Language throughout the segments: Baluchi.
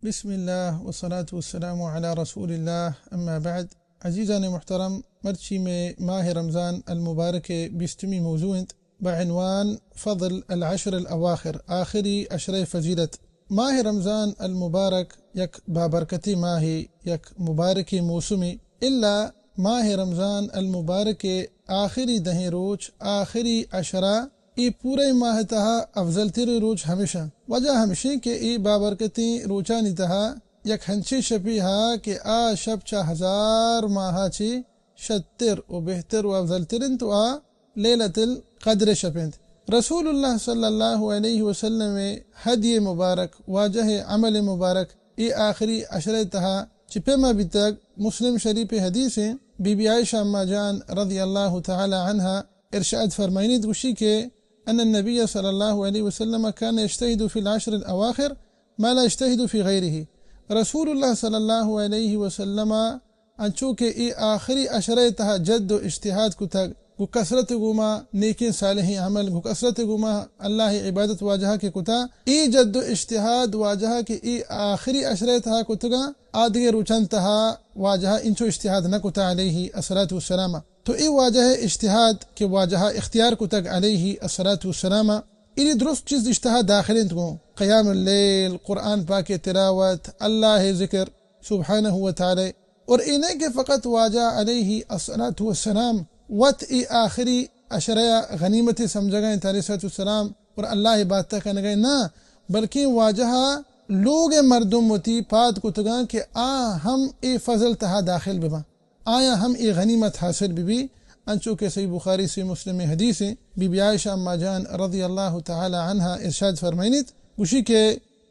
بسم اللہ والصلاة والسلام علی رسول اللہ، اما بعد۔ عزیزان محترم، مرچی میں ماہ رمضان المبارک بیستمی موضوع انت، بعنوان فضل العشر الاواخر، آخری عشرہ فضیلت۔ ماہ رمضان المبارک یک بابرکتی ماہی، یک مبارکی موسمی، الا ماہ رمضان المبارک آخری دہیں روچ، آخری عشرہ، اے پورے ماہ تہا افضل تریں روچ ہمیش انت۔ وجہ ہمشیں کہ اے بابرکتیں روچانی تہا یک ہنچیں شپے ہا کہ آ شپ چہ ہزار ماہا چی شتر و بہتر و افضل تر انت و آ لیلۃ القدر شپ انت۔ رسول اللہ صلی اللہ علیہ وسلم ہدی مبارک، واجہ عمل مبارک، اے آخری عشرہ تہا چہ پیما بیتگ۔ مسلم شریف حدیث ہیں، بی بی عائشہ اما جان رضی اللہ تعالی عنہا ارشاد فرمائنیت، گوشی کہ ان النبی صلی اللہ علیہ وسلم کان یجتہد فی العشر الاواخر ما لا یجتہد فی غیرہ۔ رسول اللہ صلی اللہ علیہ وسلم انچو کہ اے آخری عشرہ تہا جد و اجتہاد کتگ، گو کثرت گوما نیکیں صالحیں عمل، گو کثرت گوما اللہ عبادت واجہ کے کتا، اے جد و اجتہاد واجہ کے اے آخری عشرہ تہا کتگا، آدگے روچان تہا واجہ انچو اجتہاد نہ کتا علیہ الصلاۃ والسلام۔ تو اے واجہ اجتہاد کہ واجہ اختیار کتگ علیہ الصلاۃ والسلام، انی درست چیز اشتہا داخل انت گوں قیام اللیل، قرآن پاک تلاوت، اللہ ذکر سبحانہ و تعالی۔ اور اے نہ کہ فقط واجہ علیہ الصلاۃ والسلام وت اے آخری عشرہ غنیمت سمجھگا انت علیہ الصلاۃ والسلام اور اللہ عبادت کنگا نہ، بلکہ واجہ لوگ مردم وتی پاد کتگاں کہ آ ہم اے فضل تہا داخل بباں، آیا ہم اے غنیمت حاصل ببی۔ انچو کہ صحیح بخاری، صحیح مسلم حدیث ہیں، بی بی عائشہ اما جان رضی اللہ تعالی عنہا ارشاد فرمائنیت، گوشی کہ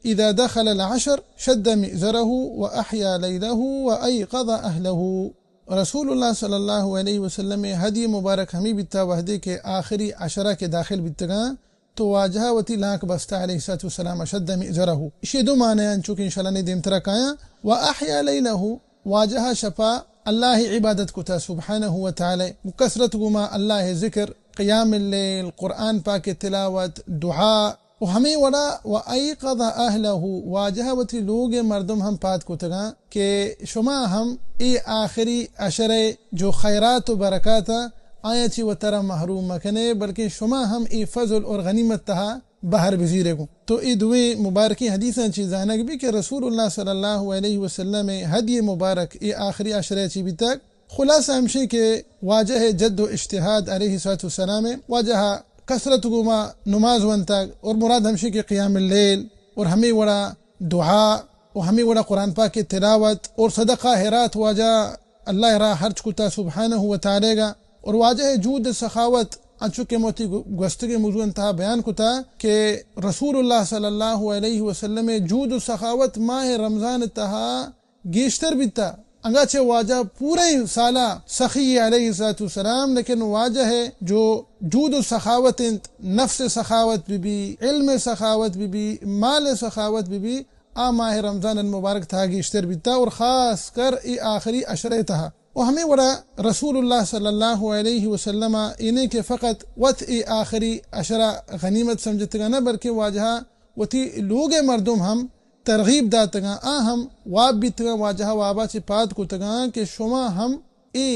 اذا دخل العشر شد مئزره واحیا لیله وایقظ اهله۔ رسول اللہ صلی اللہ علیہ وسلم ہدی مبارک ہمی بیتا وہدے کہ آخری عشرہ کے داخل بیتگاں تو واجہ وتی لانک بستا علیہ الصلاۃ والسلام، شد مئزره۔ اشی دو معنی ہیں، چونکہ انشاءاللہ نی دیمترا کایاں۔ واحیا لیله، واجہ شپا اللہ عبادت کتا سبحانہ و تعالی، کثرت گوما اللہ ذکر، قیام اللیل، قرآن پاک تلاوت، دعا، و ہمے وڑا و ایقظ اہلہ، واجہ وتی لوگ مردم ہم پاد کتگاں کہ شما ہم اے آخری عشرہ جو خیرات و برکات آیا چی وترا محروم مکنے، بلکہ شما ہم اے فضل اور غنیمت تہا بہر بزیرے گوں۔ تو اے دوئیں مبارکیں حدیثاں چی زانگ بی کہ رسول اللہ صلی اللہ علیہ وسلم ہدی مبارک اے آخری عشرہ چی بیتگ۔ خلاصہ ہمشی کہ واجہ جد و اجتہاد علیہ الصلاۃ والسلام، واجہ کثرت گوما نماز ونتگ، اور مراد ہمشی کہ قیام اللیل اور ہمے وڑا دعا و ہمے وڑا قرآن پاک تلاوت اور صدقہ خیرات واجہ اللہ راہ ہرچ کتا سبحانہ و تعالی گا۔ اور واجہ جود سخاوت، انچو کہ موتی گو-، گوستگیں موضوع انتہا بیان کتا کہ رسول اللہ صلی اللہ علیہ وسلم جود و سخاوت ماہ رمضان تہا گیشتر بیتا۔ انگا چہ واجہ پوریں سالا سخی علیہ الصلاۃ والسلام، لیکن واجہ جو جود و سخاوت انت، نفس سخاوت بی بی، علم سخاوت بی بی، مال سخاوت بی بی، آ ماہ رمضان المبارک تہا گیشتر بیتا اور خاص کر ای آخری عشرہ تہا۔ و ہمے وڑا رسول اللہ صلی اللہ علیہ وسلم اینے کہ فقط وت ای آخری عشرہ غنیمت سمجھتگا نہ، بلکہ واجہ وتی لوگ مردم ہم ترغیب داتگاں، آ ہم واب بیتگاں، واجہ وابا چہ پاد کتگاں کہ شما ہم اے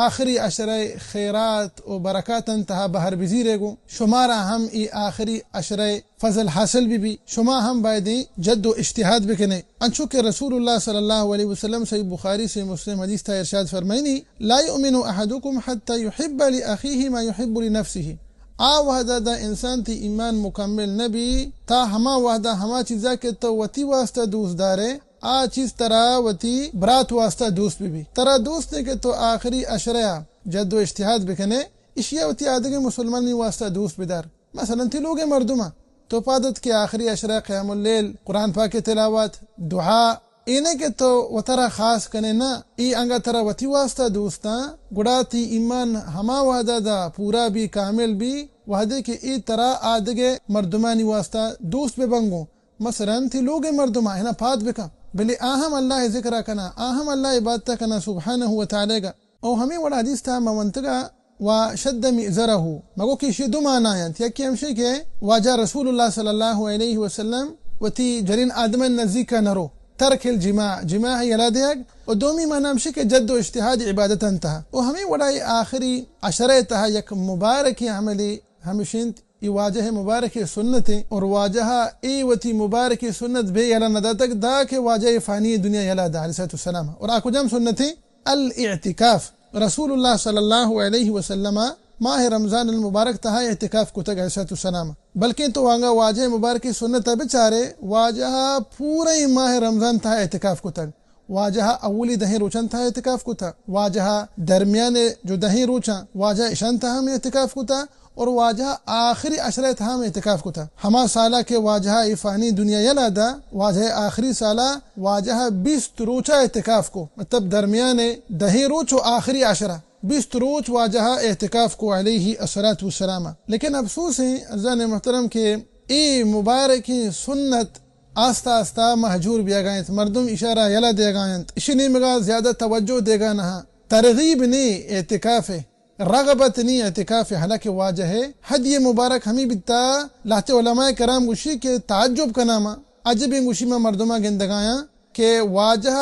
آخری عشرہ خیرات و برکاتاں تہا بہر بزیرے گوں، شمارا ہم اے آخری عشرہ فضل حاصل بی بی، شما ہم بایدیں جد و اجتہاد بکنے۔ انچو کہ رسول اللہ صلی اللہ علیہ وسلم صحیح بخاری، صحیح مسلم حدیث تہا ارشاد فرمائنی، لا یؤمن احدکم حتی یحب لأخیہ ما یحب لنفسہ۔ آ وہدا دا انسان تی ایمان مکمل نہ بی، تا ہما وہدا ہما چیزا کہ تو وتی واسطہ دوست دارے، آ چیز ترا وتی برات واسطہ دوست بہ بی۔ ترا دوست ہے کہ تو آخری عشرہ جد و اجتہاد بکنے، اشیا وتی آدگہ مسلمانی واسطہ دوست بدار۔ مثلاً تی لوگ مردماں تو پادت کہ آخری عشرہ قیام اللیل، قرآن پاک تلاوت، دعا، اینے کہ تو وترا خاص کنے نہ، ای انگا ترا وتی واسطہ دوستاں، گڑا تی ایمان ہما وہدہ دا پورا بی، کامل بی، وہدے کہ ای ترا آدگہ مردمانی واسطہ دوست بہ بنگوں۔ مثلاً تی لوگ مردماں ہنا پاد بکن، بلے آ ہم اللہ ذکرہ کنا، آ ہم اللہ عبادتہ کنا سبحانہ و تعالی گا۔ او ہمے وڑا حدیث تہا ما ونتگا، و شد مئزرہ، مگو کہ ایشی دو معنی انت، یکی ہمشی کہ واجہ رسول اللہ صلی اللہ علیہ وسلم وتی جنین آدم نزیک نرو، ترک الجماع، جماع یلا دیگ، و دومی معنی ہمشی کہ جد و اجتہاد عبادت انت۔ و ہمیں وڑا اے آخری عشرہ تہا یک مبارکیں عملی ہمش انت، اے واجہ مبارک سنتیں، اور واجہ اے وتی مبارک سنت بے یلا نداتگ، دا کہ واجہ فانی دنیا یلا دا علیہ الصلوۃ والسلام۔ اور آ کجام سنتیں؟ الاعتکاف۔ رسول اللہ صلی اللہ علیہ وسلم ماہ رمضان المبارک تہا اعتکاف کتگ علیہ الصلوۃ والسلام۔ بلکیں تو وانگا واجہ مبارک سنت بچارے، واجہ پورا ماہ رمضان تہا اعتکاف کتگ۔ واجہ اولی دہیں روچان تہا اعتکاف کتا، واجہ درمیان جو دہیں روچان واجہ اشان تہا ہم اعتکاف کتا، اور واجہ آخری عشرہ تہا ہم اعتکاف کتا۔ ہما سالا کہ واجہ اے فانی دنیا یلا دا، واجہ آخری سالا واجہ بیست روچا اعتکاف کو، مطلب درمیان دہیں روچ و آخری عشرہ، بیست روچ واجہ اعتکاف کو علیہ الصلوۃ والسلام۔ لیکن افسوس ہیں عزیزان محترم کہ اے مبارکیں سنت آستہ آستہ مہجور بیگا انت، مردم اشارہ یلا دیگا انت، اشی نیمگا زیادہ توجہ دیگا نہا، ترغیب نی اعتکاف، رغبت نی اعتکاف، حالانکہ واجہ ہدی مبارک ہمیں بیتا۔ لہتے علماء کرام گوشی کہ تعجب کنا ما، عجبیں گوشی ما مردماں گندگایاں کہ واجہ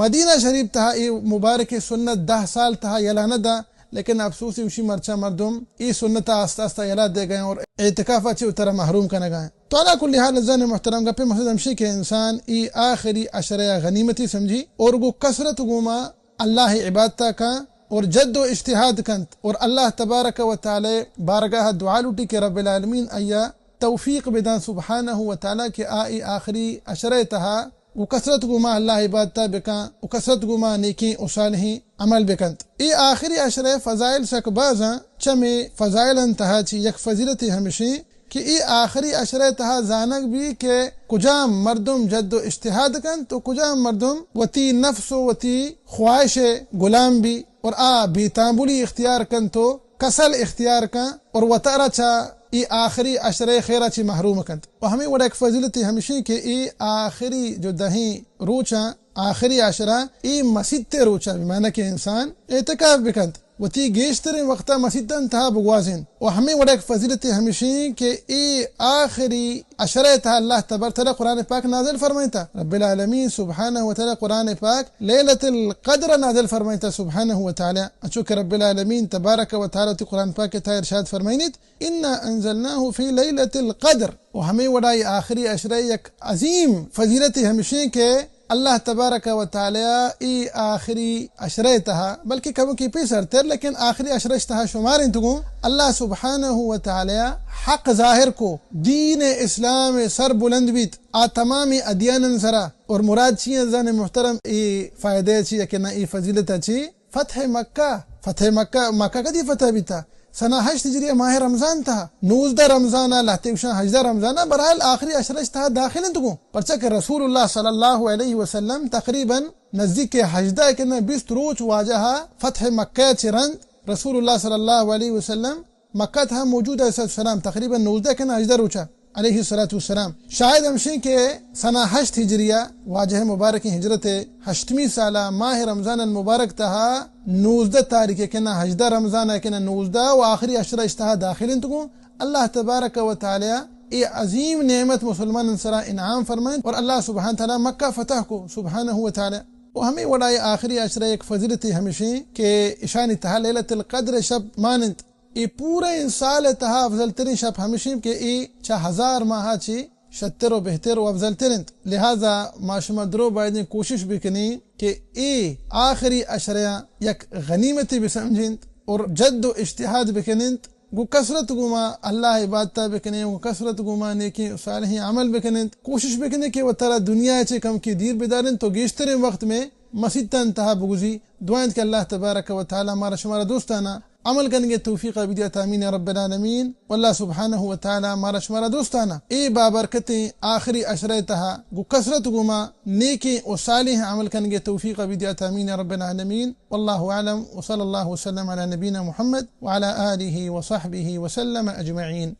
مدینہ شریف تہا اے مبارک سنت دہ سال تہا یلا نہ دا، لیکن افسوس اوشی مرچا مردم اے سنت آستہ آستہ یلا دے گئے اور اعتکاف چے اترا محروم کنگا ہیں۔ تو علی کل حال عزیزان محترم گپے مقصد ہمشی کہ انسان اے آخری عشرہ غنیمتی سمجھی اور گو کثرت گوما اللہ عبادتا کا اور جد و اجتہاد کنت اور اللہ تبارک و تعالی بارگاہ دعا لوٹی کہ رب العالمین ایا توفیق بدان سبحانہ و تعالی کہ آ اے آخری عشرہ تہا و کثرت گوما اللہ عبادتا بکن و کثرت گوما نیکیں و صالحیں عمل بکنت۔ اے آخری عشرہ فضائل سک بازاں، چمے فضائل انتہا چی یک فضیلت ہمشیں کہ اے آخری عشرہ تہا زانگ بی کہ کجام مردم جد و اجتہاد کنت و کجام مردم وتی نفس و وتی خواہش غلام بی اور آ بے تاملی اختیار کنت و کسل اختیار کن اور وتارا چا اے آخری عشرہ خیرا چی محروم کنت۔ و ہمیں وڑا ایک فضیلت ہمشیں کہ اے آخری جو دہیں روچاں آخری عشرہ اے مسیت روچاں بی معنی کہ انسان اعتکاف بکنت۔ وتی گیشتریں وقتا مسیتاں تہا بگوازین۔ و ہمیں وڑا یک فضیلت ہمشیں کہ اے آخری عشرہ تہا اللہ تبارک تعالی قرآن پاک نازل فرمائتا۔ رب العالمین سبحانہ و تعالی قرآن پاک لیلۃ القدر نازل فرمائتا سبحانہ و تعالی۔ اچو کہ رب العالمین تبارک و تعالی تی قرآن پاک تہا ارشاد فرمائنیت، انا انزلناہ فی لیلۃ القدر۔ و ہمیں وڑا اے آخری عشرہ یک عظیم فضیلت ہمشیں کہ اللہ تبارک و تعالی ای آخری عشرہ تہا، بلکہ کمکی پیسر تر، لیکن آخری عشرہ تہا شمار انت گوں اللہ سبحانہ و تعالی حق ظاہر کو، دین اسلام سر بلند بیت، آ تمام ادیانن سرا۔ اور مراد چی انت زان محترم، ای فائدہ چی کہ نہ ای فضیلت چی؟ فتح مکہ، فتح مکہ، مکہ کدی فتح بیتا؟ سنہ ہشت ہجری ماہ رمضان تہا، نوزدہ رمضان، لہتے گوشاں ہژدہ رمضان، بہرحال آخری عشرہ تہا داخل انت گوں۔ پرچا کہ رسول اللہ صلی اللہ علیہ وسلم تقریباً نزدیک ہژدہ کہ نہ بیست روچ واجہ فتح مکہ چہ رند رسول اللہ صلی اللہ علیہ وسلم مکہ تہا موجود علیہ الصلوۃ والسلام تقریباً نوزدہ کہ نہ ہژدہ روچا علیہ الصلوۃ والسلام۔ شاید ہمشیں کہ سنہ ہشت ہجریہ واجہ مبارک ہجرت ہشتمی سالہ ماہ رمضان المبارک تہا نوزدہ تاریخ کہ نہ ہژدہ رمضان کہ نہ نوزدہ و آخری عشرہ اشتہا داخل انت گوں۔ اللہ تبارک و تعالی اے عظیم نعمت مسلمان سرا انعام فرمائنت اور اللہ سبحانہ تعالی مکہ فتح کو سبحانہ و تعالی۔ و ہمیں وڑا اے آخری عشرہ یک فضیلت ہمشیں کہ اشانی تہا لیلۃ القدر شب ماننت۔ اے پوریں سال ء تہا افضل تریں شپ ہمشیں کہ اے چہ ہزار ماہ ء چہ شتر و بہتر و افضل تر انت۔ لہذا ما شما درو بایدیں کوشش بکنیں کہ اے آخری عشرہ یک غنیمتے بسمجھیں اور جد و اجتہاد بکنیں، گوں کثرت گوما اللہ عبادت بکنیں، گوں کثرت گوما نیکیں و صالحیں عمل بکنیں۔ کوشش بکنیں کہ وتارا دنیا ء چہ کمکی دیر بداریں تو گیشتریں وقت میں مسیتاں تہا بگوزی۔ دعا انت کہ اللہ تبارک و تعالی مارا شمارا دوستانا عمل کنگے توفیق بدیات، آمین یا رب العالمین۔ واللہ سبحانہ و تعالی مارا شمارا دوستانا اے بابرکتیں آخری عشرہ تہا گوں کثرت گوما نیکیں و صالحیں عمل کنگے توفیق بدیات، آمین یا رب العالمین۔ واللہ اعلم، وصلی اللہ وسلم علی نبینا محمد وعلی آلہ وصحبہ وسلم اجمعین۔